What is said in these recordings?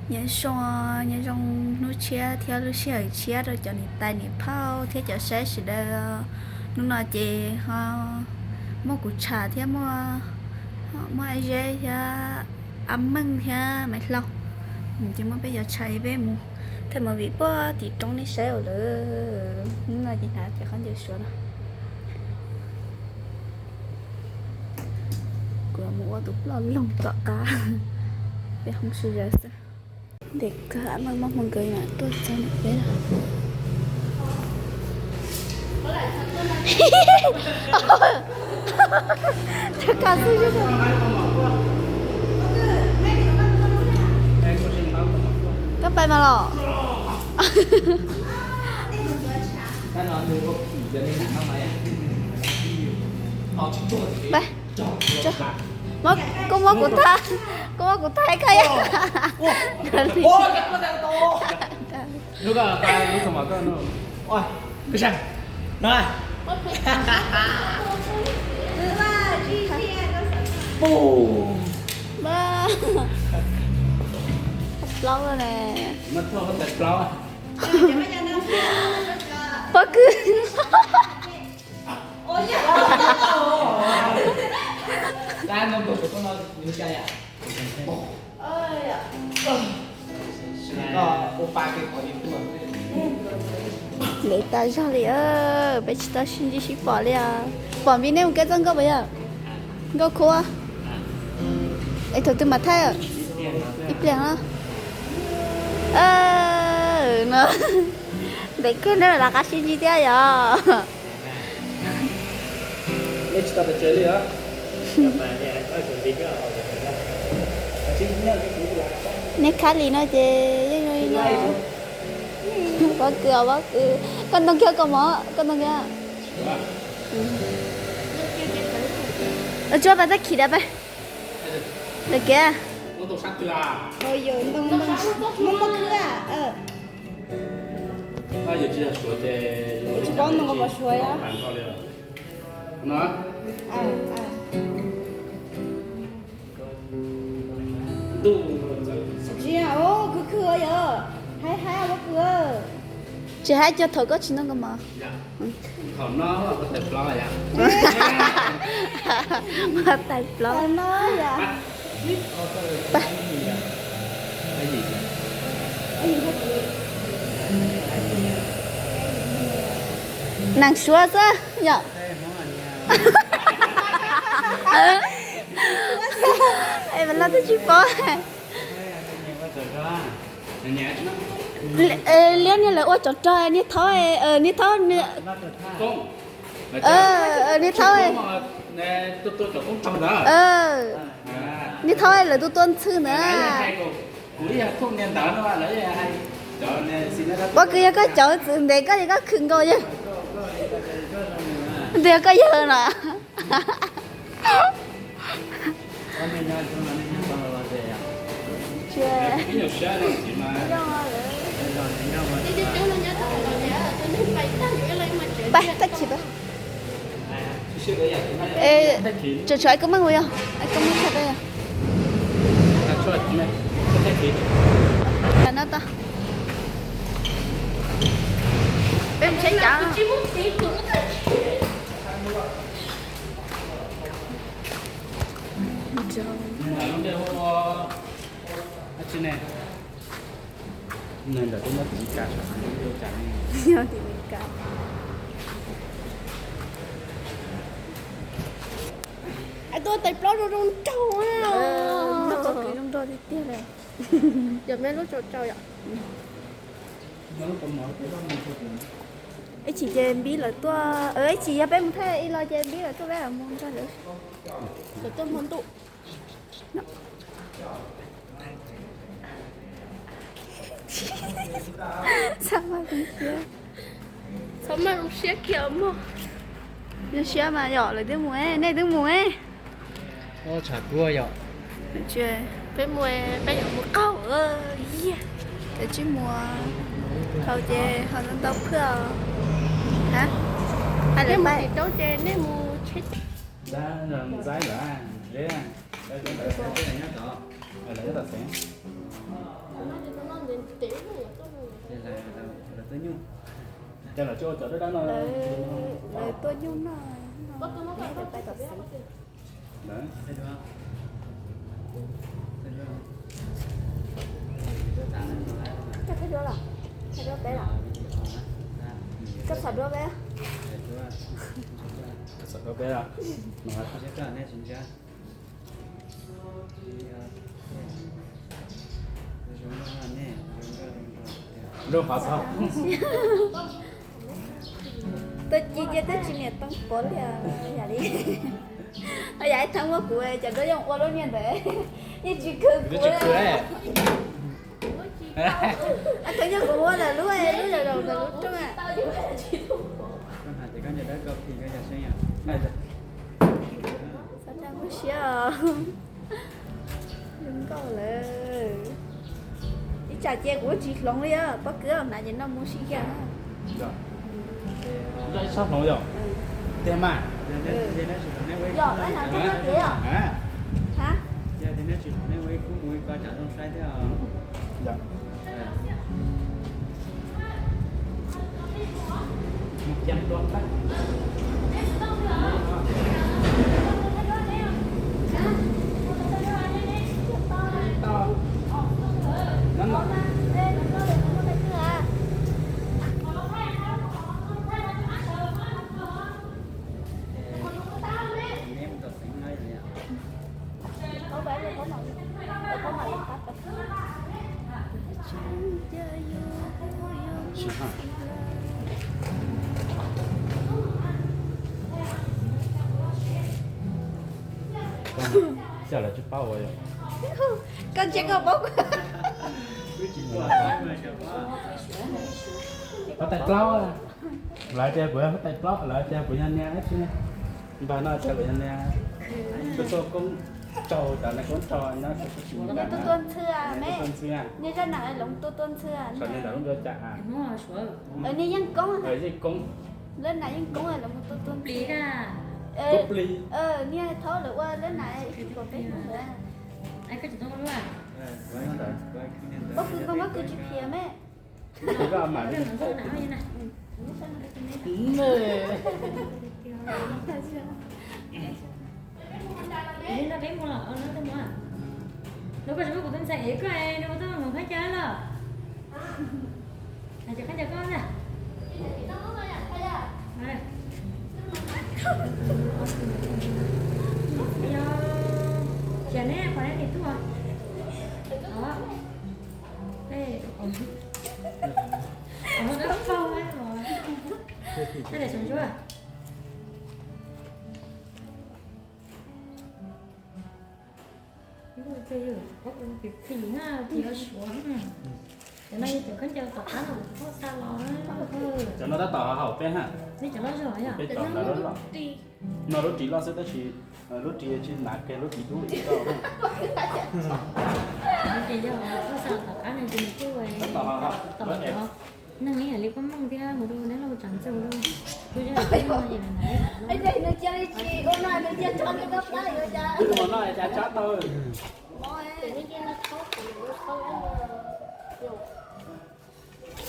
Nyob zoo, nyob zoo hnub tshiab thiab lub sij hawm tshiab rau cov niam tais niam phauj thiab cov saib sawv daws. Hnub no ces ho muaj kuv tsham thiab muaj, muaj Ab Zeb thiab Ab Meej thiab Maiv Hlau. Ces muab peb cov tsham peb mus thaij movie puag tim roob nej saib ua lawm. Hnub no ces hnav cov khaub ncaws suav no. Kuv mus ua tus ploj loog tom qab peb hoob sib zawg xwb. Ntev kawg, Ab Meej muab hmoo nkawd tuaj txog peb lawm. Koj pais mas los? Pais, koj muab kuv thaij, koj muab kuv thaij koj ib yam. Plaub ne. Pob kws. Ntev tas zog li, peb tsis tau sib ntsib sib pom li os. Pom Npis nej mus kev txoj nkauj puas yog? Nkauj khuab. Es thaum twg mam thaij? Ib pliag no. No, ntev kawg nej mam rov qab sib ntsib thiab yog? Nej khab li no ces yeej zoo li no. Pob kws os, pob kws. Koj ntoo kiag koj mov, koj ntoo kiag. Tsuab pais txoj khiv dav pais. Lawm kiag. Tsis paub ntoo koj pom suav yom. Khwv khwv yom. Haib haib pob kws. Tsis haib cog thaum koj tsis ntoo koj mov. Tais plaub. Neeg suav xwb yom. Es mas laj twb tsis paub. Liab niag lawv ua cov rog niag thaub, niag thaub, niag thaub. Niag thaub lawv tuaj tuaj ntxhw ntawd. Pob kws yog koj cov txwv ntev koj yog koj khwv nkaus yawg. Ntiag koj yawg no. Pais, tag kis pais. Tseem tshuav ib koj meej ua yog, ib koj meej tag peb yog. No tau. Peb tsheb cav. Ntawm teb nyob tim Meskas. Nyob tim Meskas. Tuaj tais plaub zoo zoo nraug. Zoo nraug tiag tiag li. Yog me lub tsau tsau yom. Ib chim ces Npib lawv tuaj, ib chim yog peb mus thaij ib los ces Npib lawv tuaj peb mus nrog lawv. Lawv tuaj hmo ntuj. Txhob maj zoo siab, txhob maj zoo siab kiag mog. Zoo siab mas yom, lawv twb mus, nej twb mus. Tshav kub yom. Peb mus, peb yuav mus qaug. Kav tsij mus, qaug ces ho ntau phwj. Hais lawv pais rau ces nej mus tsheb. Ntxaib lawm, lawv nyob tom xeev. Lawv tuaj nyuj no, peb pais tom xeev. Koj thaij duab los? Thaij duab peb los? Koj xam duab peb? Xam duab peb los? Zoo qhov txog. Tuaj ci cia twb tsis niam toob pov liaj yam li. Yam ib thaj muab kuv cov duab yeej ua lub niag ntawd, yeej tsis khwv kuv li. Thov nyob kuv muab ntawm lub, lub zaum ntawm lub rooj. Xav tau muaj siab os. Zoo nkauj lawm. Ib tsam cia kuv tsis hloov li os, pob kws hnav ces noj mus sib kiag. Ib sab hloov yom? Tiag mas. Yom, ib hnav koj noj tiag yom? Ha? Xyov lawv tsis paub ua yom. Koj ntsia koj paub. Huab tais plaub, lawv tias kuv huab tais plaub, lawv tias kuv yog niag dab tsi, npawg no tias kuv yog niag tuaj tuaj koob tsaug, cov niag koob tsaug nyob tuaj tuaj ntxhw, tuaj tuaj ntxhw, niag zaj nam loov tuaj tuaj ntxhw, saum niag ntawm lub ncua cas, niag yeej koob, yeej koob, lawv nam yeej koob los mus tuaj tuaj ntxhw. Niag thaum lawv ua lawv nam ib tug kom peb hnub ntawd. Pob kws npog pob kws tsis phiam me. Nws koj tsis muab kuv tus ntxhais ev koj, nws ua tau hmoov khaub ncaws los? Hais tias khaub ncaws koj na. Yog, neb qhov neb niam tub os. Ej, qhov no dab paug os. Koj niam tseem ntsuab. Phim phim na, phim yuav suav. Cov no yog cov khaub ncaws tom qab no kuv xa los. Cov no tab tom haum peb ha. Neb cov loj zog yom. Peb cov no lub ris loj xwb tab sis lub ris tsis hnav kiag lub ris dub li koj. Ces yog kuv xa tom qab no ces nws kuj tom neeg ib yam li poj mooj thiab mus rau neb loj tsam txog rau. Kuj yog peb no ces nws cia li tsis ua no nws cia tso nws tau plab yuav cas. Wb ua no cas tso tau.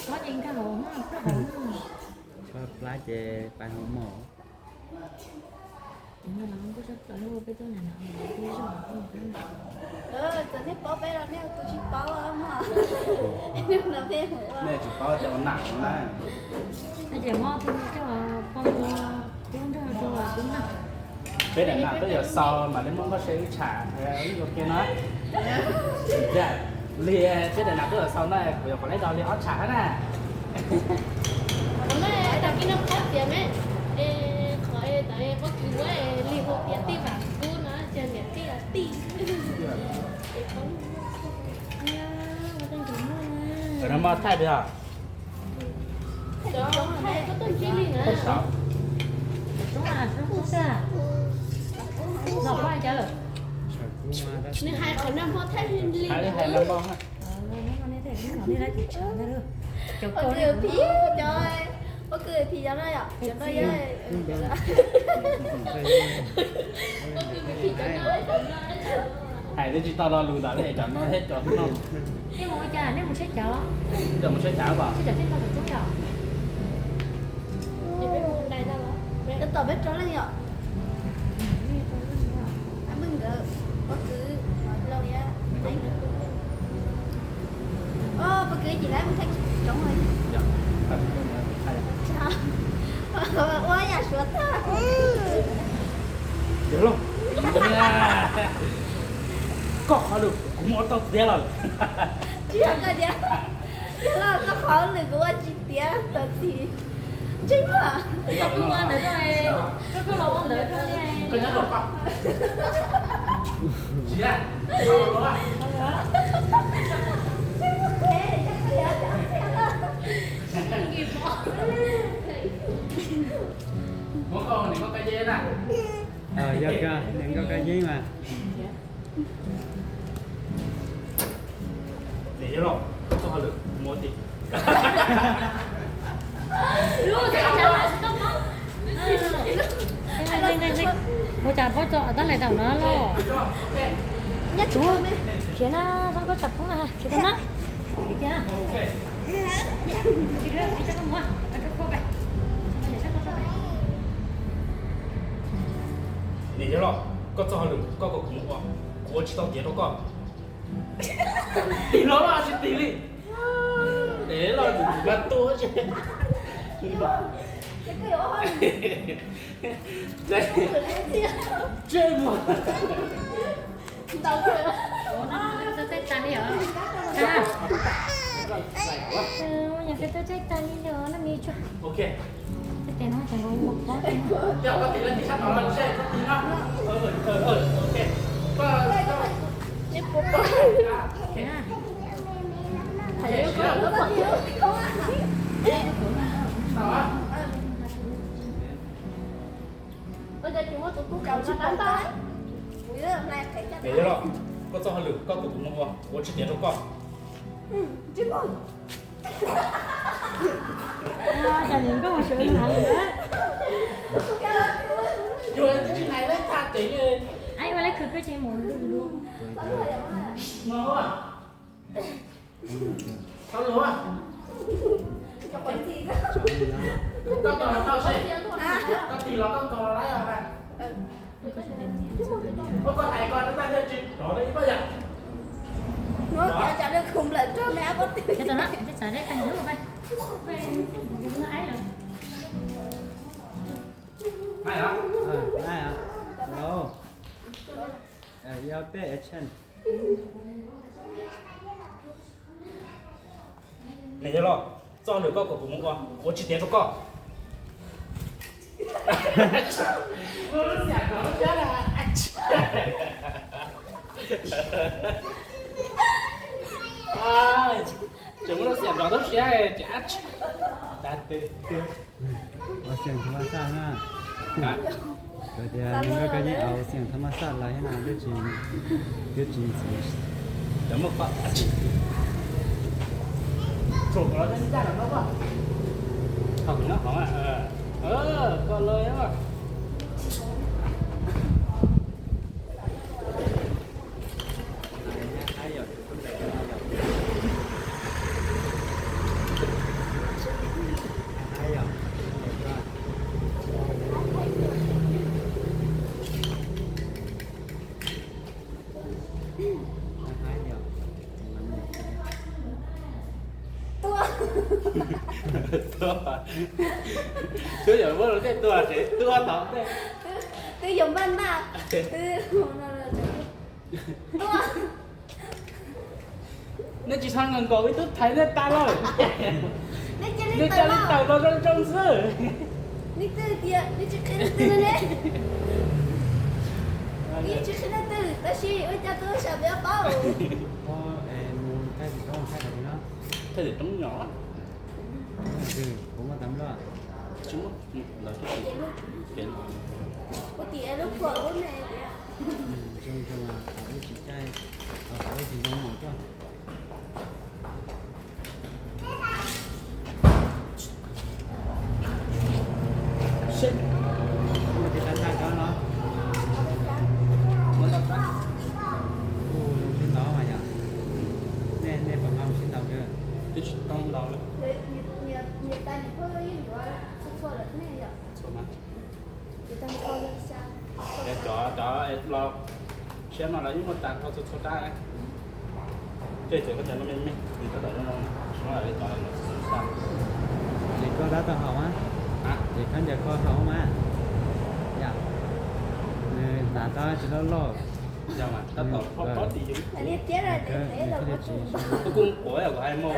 Txhob ces nkag hauv, plab ces pais hauv mos. Txawm nej paub peb los nej tus tsis paub mog. Nej tsis paub cov nam na. Ces muab tus coj poj ntxoog tub nrog rau tub na. Peb daim nam tuaj yos xaus mam li muab nkauj se wb tsham ib zaug kiag no. Li peb daim nam tuaj yos xaus no kuv yuav kom lawv do li ob tsham na. Qhov no tas kis no qab tias me, qhov tas pob kws muab lig hu tias tij vam kub no ces niam tij tij. Cov no muaj thaij pes os? Thaij saud. Nws hais qhov nag hmo thaij li. Hais nag hmo. Pob kws phim, cov, pob kws phim cov no yom, cov no yog. Hais twb tsis tau lo lus ntawd li, cov no thiab cov no. Tej mus ua cas Peb mus saib cov, mus saib cov, saib cov tej no kom coob yom. Tab tom peb rau leej yom. Peb nkawd, peb kwv, los thiab, peb kwv ces lawv mus saib cov tsoov. Ua yam suav tag. Yog los, koj qhov lwm kuv muaj ua tau tiav lawm. Tsis yog koj tias, yog los koj qhov lwm kuv ua tsis tiav tau txiv. Ntseeg mas. Koj nyob rau koj. Tsis yog, muab koj niam koj kab yeeb na. Yog koj niam koj kab yeeb mas. Niam yog los, koj txoj hauj lwm muaj tiag. Ua cas paub txog tab lais tau no los? Nyob tsuav khiav na, zoo koj tsam poob na, khiav tau na. Niam yog los, koj txoj hauj lwm koj kom kuv mus ua, kuv ua tsis tau tiav rau koj. Tim no los tsis tim li. Dev los nws mas tuaj tsis. Tse mus. Niam yog los, koj txoj hauj lwm koj kom kuv mus ua, kuv ua tsis tiav rau koj. Tau lus, koj tig los koj nkaus lawm. Muab koj hais ko, neb tsis rov ib pab yam. Niam yog los, txoj hauj lwm koj kom kuv mus ua, kuv ua tsis tiav rau koj. Tseem muaj lub xiam nrov tub siab. Ua xiam thab maj xaj na. Koj tias nws koj yeej au xiam thab maj xaj lawm thiab no, twb tsis, twb tsis ntxiv. Tuaj. Twb yog muab luag tej tuaj, twb ob tog tej. Twb yog npaj npaj, twb tuaj. Nej tsis txhob nkaus nkaus ib tug thaiv nej tas lawm. Nej cia li tawm los zoo zoo xwb. Nej twb tias nej tsis qhia leej twg ne. Nej tsis qhia leej twg, tab sis ua cas tus sam peb paub. Thaj tim roob nyom. Kuv muaj tab loj. Tsis muaj, lawv tsis, kuv tim lub phuam lub me. Zoo zoo, qhov ub tsis caij, qhov ub tsis zoo mus tuaj. Seb, mus tiv tag tag cov no. Mus tau, mus sib ntaus mas yom. Nej, nej pom no mus sib ntaus. Twb tsis tau ntau li. Cov, cov los siab no lawv yeej muaj tas kho txhua txhua dab. Tej cov koj cov no me me, nws tab tom zoo zoo, no lawv cov no xwb xwb. Ces koj dab tau haus mas, ces koj ncaws koj haus mas. Yog, nws hnav tab tsis loj loj. Yog mas tab tom pob pob tim yus. Koj kuj quav yog kuv hais mas.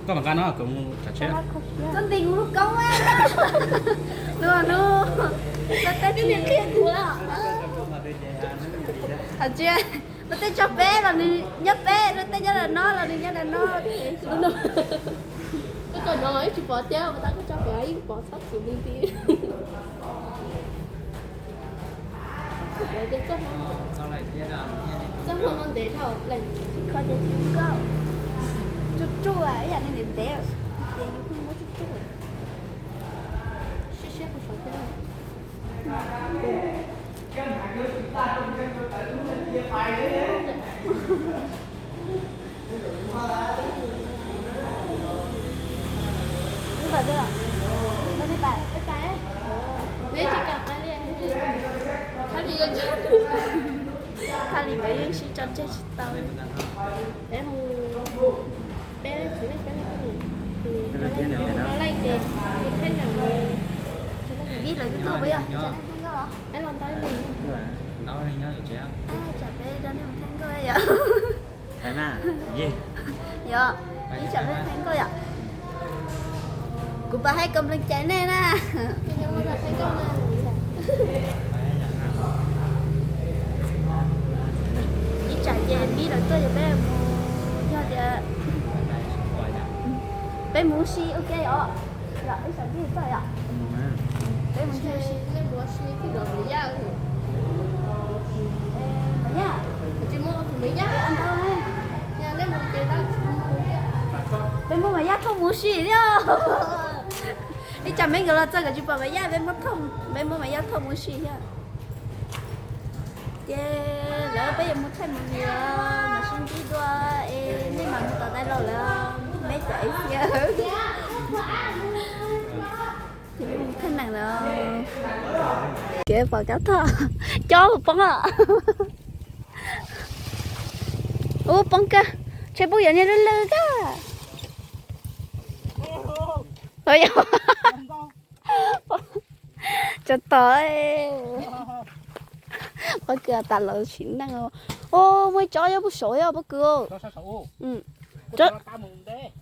Koj mam nqa no kuv mus tsav tsheb. Koj nti kuv lub koob a. Nub nub, koj tej qhia kuv. Hais tsis, koj tej tso peb los nws nyob peb, koj tej nyob ntawm no los nws nyob ntawm no. Koj tso no los yeej tsis pom thiab, tab koj tso pem yeej pom txhob txwm li ti. Txoj hmo no ntev dhau, tsis kho ces tsis nkauj. Tsuj tsuj ib yam li ntev ntev, ces yus kuj muab tsuj tsuj. Siab siab qhov saud thiab. Thaj li nkawd yeej sib tso tseg tsis tau li. Peb mus, peb leej, peb leej, peb leej, peb leej ces mus thaij nam. Vij lawv twb tuaj puas yog? Peb los ntau li. Tsam peb rau nej mus thaij nkauj yom. Yog, ib tsam peb thaij nkauj yom. Kuv pab hais kom nplees cais nej na. Ib tsam ces Vij lawv tuaj ces peb mus, yog tias peb mus si ua ke os. Yog ib tsam Vij tuaj yom. Peb mus si. Peb muab Maiv Yaj thauj mus si thiab. Ib tsam peb nkawd los txog nkawd tsis pom Maiv Yaj, peb muab thauj, peb muab Maiv Yaj thauj mus si thiab. Ces lawv peb yuav mus thaij movie os, mas sib ntsib dua es nej mam mus tom tais laus lawm, peb cov ib xiab. Ces peb mus thaij neem lawm. Kev pom kab thoj, cob poob os. Ub, poob kawg, ntshe poob yuav niag lwj lwj kawg. Tso tod, pob kws tas los sim neej. Ub, muaj ib tsob nyob pem saud os pob kws.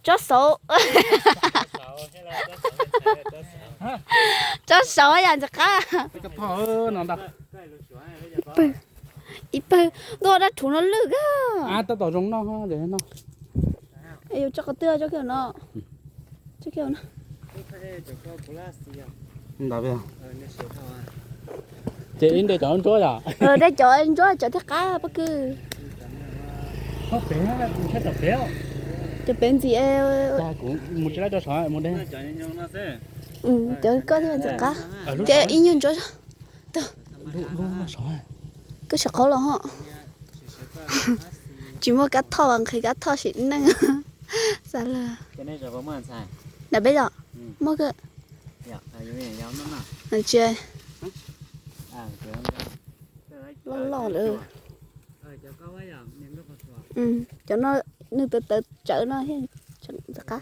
Tsob saud. Tsob saud yam ntxim qab. Ib pawg, ntuj, dab rhuv no lwj kawg. Tab tom zoo noj no. Tso qhov twg, tso kiag no. Tso kiag no. Ces ib nte cov ntsuab yom. De cov ntsuab cov thiaj qab pob kws. Cov pem ntxim. Mus tsis laib rau saud mus de. Cov koj thiaj ntxim qab. Ces ib nyuag ntsuab. Koj sawv qhov los ho. Tsis muaj kab thoj, nqhis kab thoj sim neej. Xav lawm. Nram peb yom? Muaj kawg. Tsis loj loj lawm. Cov no nws tawv tawv tsawv no thiaj ntxim qab.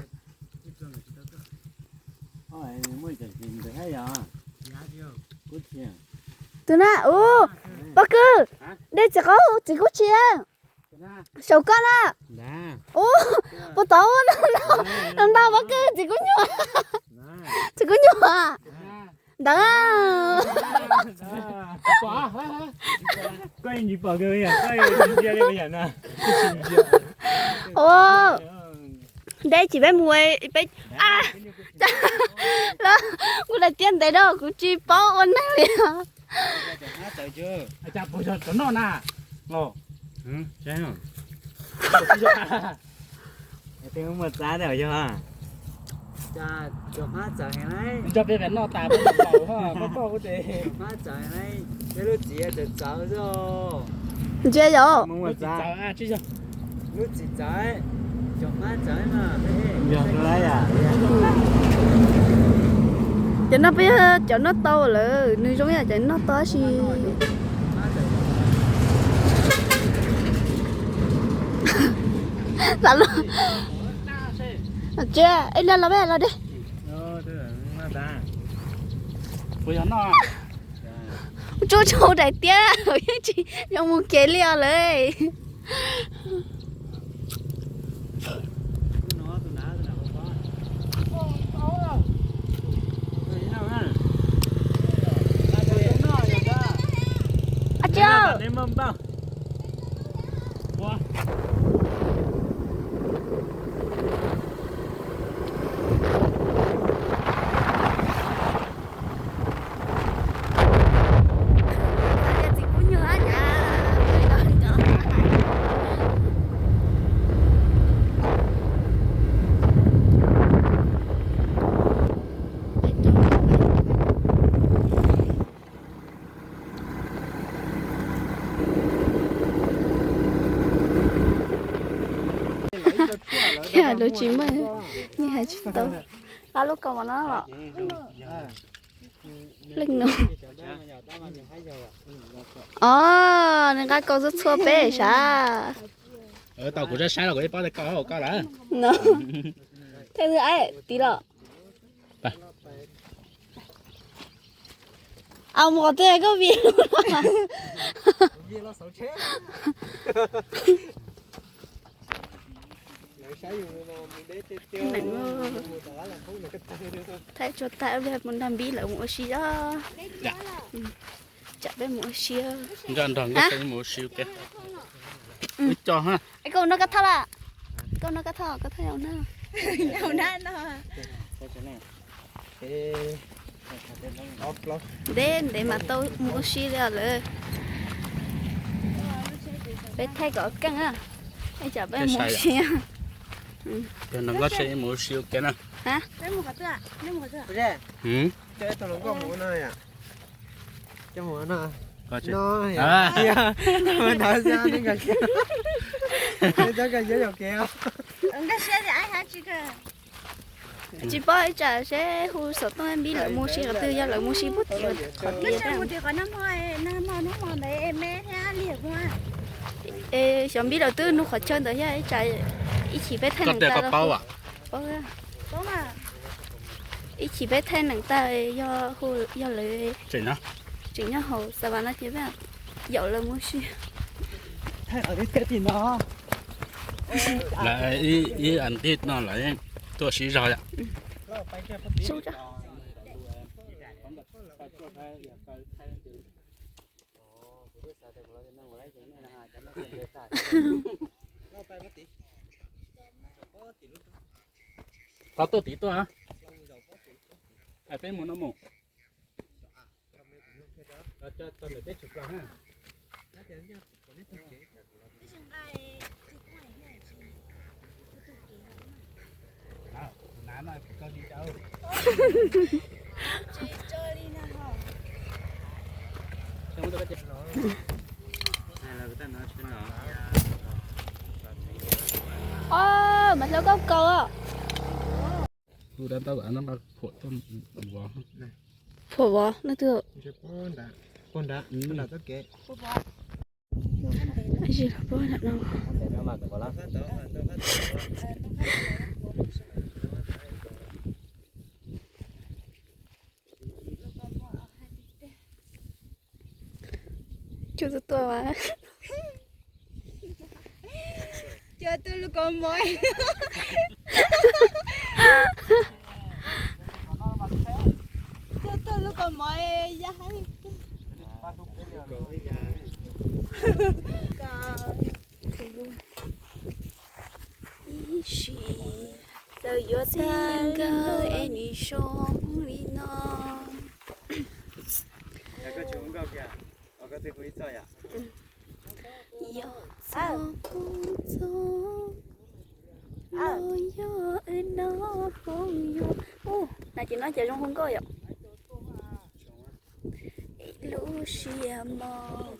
Tus na, ub, pob kws, de txiv qaub txiv kub tshis. Saum koj na. Ub, puas tau ntau pob kws txiv kub nyuam. Txiv kub nyuam. Ntawd. Ua, de tsis peb mus peb, kuv daim tiab ntev no kuv tsis paub ua neeg li. Muaj txav ntawm yog. Cov hmab txawv heev lauj. Cov peb noj tas peb noj tau, koj koj kuv ces. Cov hmab txawv heev lauj, peb lub txiv txawv txawv xwb. Ntsia yom. Lub txiv txawv, lub txiv txawv, cov hmab txawv no. Yog lawm. Cov no peb cov noj tau lawm, nws zoo yam cov noj tau tab sis. Lam los. Tsis, ib lo los peb los deb. Tsuj tsuj daim tiab yeej tsis zoo mus kev li os lawm. Ab tsi. Lawv tsis muaj, yeej hais tsis tau. Qab lub kaus no los. Leej no. Os, nws nqa kaus txhua txhua peb sav. Tau kuv saib saib los kuv yeej paub tias koj hauv koj lawm. No. Thawj twg aib tiv los. Au mus qhov twg koj vij. Thaij tsuag tag mus nrog Npib lawv mus ua si os. Tsam peb mus ua si. Nkaj nrog Nkaj mus ua si ua ke. Wb coj ha. Koj noj koj thaj lawm. Koj noj koj thaj, koj thaj yau na. Ntev ntev mas tau mus ua si li os lawm. Peb thaij kom keej na. Ib tsam peb mus ua si. Mus ua si ua ke na. Tsis paub ib tsam seb hu xov tooj Npib lawv mus si qhov twg, yog lawv mus si puag tim qhov tias. Xyov Npib lawv twb nug qhov chaw ntawd thiab ib tsam ib chim peb thaij neem tag. Ib chim peb thaij neem tag yog hu yog lawv tseem nyob hauv Xav Vas no ces peb yaum lawv mus si. Lawv ib as nqig no lawv tuaj siv zog yom. Qhov tuaj tim tuaj, peb mus no mus. Os, mas hlua koj kaus. Phuam vov no twg. Cua tuaj tuaj mas. Cua tuaj lub kaus mom. Cua tuaj lub kaus mom ya haib. Ib sim txawm yuav txij nkawm es nws zoo li no. Yog Txog kuv txog los yog wb noj phooj ywg. Ub, no ces no ces zoo nkauj yom. Ib lub siab mos.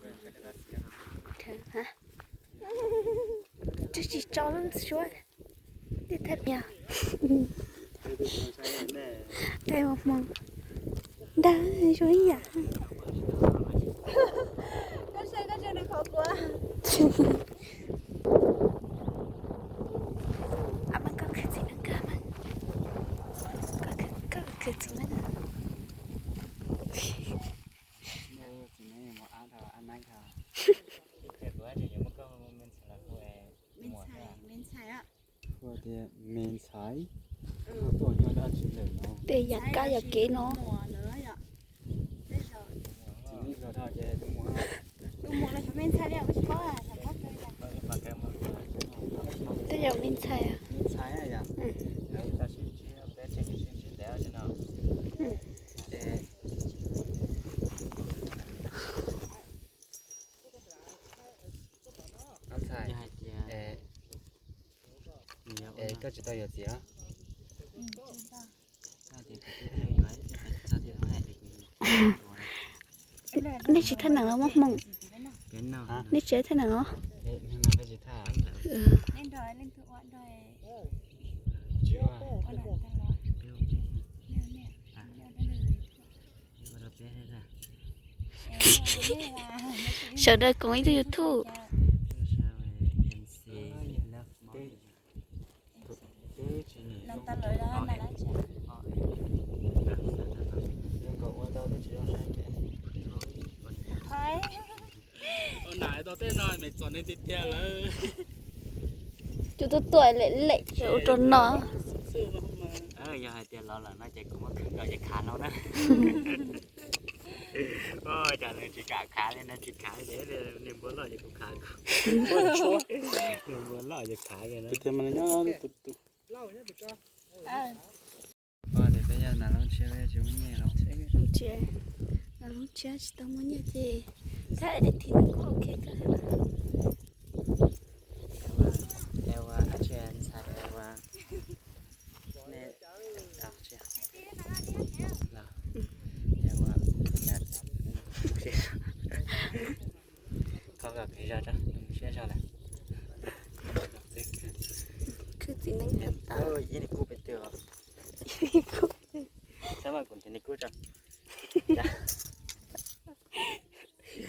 Twb tsis tso lub suab. Tej thaj yog tej hmoob dag zoo ib yam. Koj khwv txiv neej kawg mas. Koj khwv txiv neej. Me ntxhais, me ntxhais. Hu tias me ntxhais. Tej yam kab yam kev no. Tej yam me ntxhais. Ntxhais, es koj tsis tau yuav txiv os? Nej tsis thaj neeb los muaj hmoo? Nej tsis thaj neeb os? Sawv daws koom ib tug YouTube. Cov tuaj tuaj lem lem ua rau no. Yog hais tias los lawm no ces kuv muab khwv nkaus ces khav no na. Cas nws tsis kam khav li, nws tsis khav ces niag npua loj ces kuv khav. Niag npua loj ces khav li na. Peb yog nas loob tshiab peb tsis muaj nyiaj los. Nas loob tshiab tsis tau muaj nyiaj ces thab edit nws kuj ok kawg. Es ua ab tsi ntxhais es ua nej tsis los es ua thov kom pes zog tso siab zog lawm. Khwv txiv neeb tag. Ib niag kub pes twg os? Xab mas kuv nrhiav niag kub tso.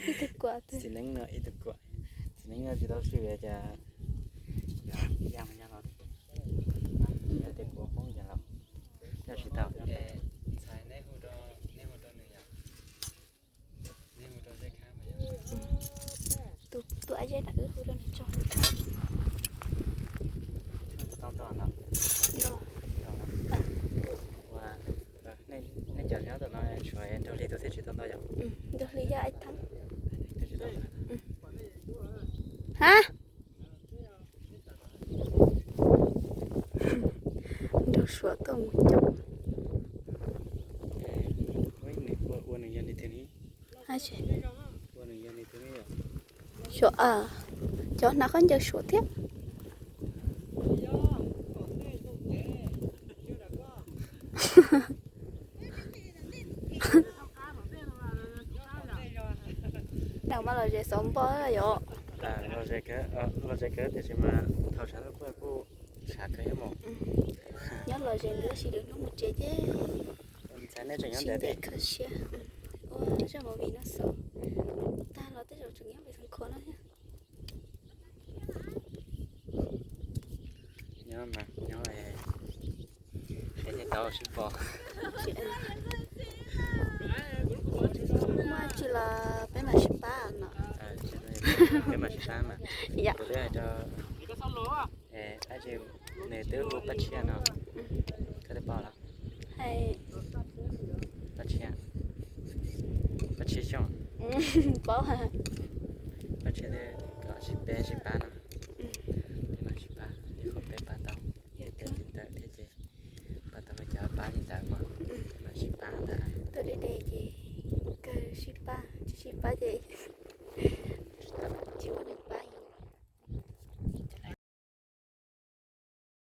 Ib tug kuam. Txiv neeb no ib tug kuam. Txiv neeb no tsis tau sib cas. Yog tias kuv poob ces los coj tsis tau. Ntxhais, neb hu rau, neb hu rau nws yom? Neb hu rau Zeb Khab mas yog. Tus, tus ab zeb ntawd wb hu rau nws tso. Tau tau no. Ua, nej cov nyob tom no tshuav Nraug Hli tus thiaj tsis tau ntau yom? Nraug Hli yog Aib Theeb. Ha? Nraug Suav tuaj mus coob. Ua nws yog li twg ne? Suav, cov hnav khaub ncaws Suav thiab. Nws mas los zem xov npoj yom. Los zem kawg tiam sis mas thaum sawv ntxov kuj kuj sab kawg ib mus. Nyob los zem ntawd tab sis lwm hnub mus tsev ces ntxhais nej tseem nyob ntawd thiab. Kho siab. Ua zaj movie no xaus tag los tej zaum tseem nyob pem Xeev Khuam no thiab. Nyob mas nyob es thiaj tau sib pom. Muaj tsi los peb mam sib pab no. Peb mam sib pab mas. Yam kuv twb hais rau ab tsi, nws twb hu Paj Tshiab no. Koj twb paub los? Paj Tshiab, Paj Tshiab Xyooj. Paub. Paj Tshiab twb kom sib peb sib pab no.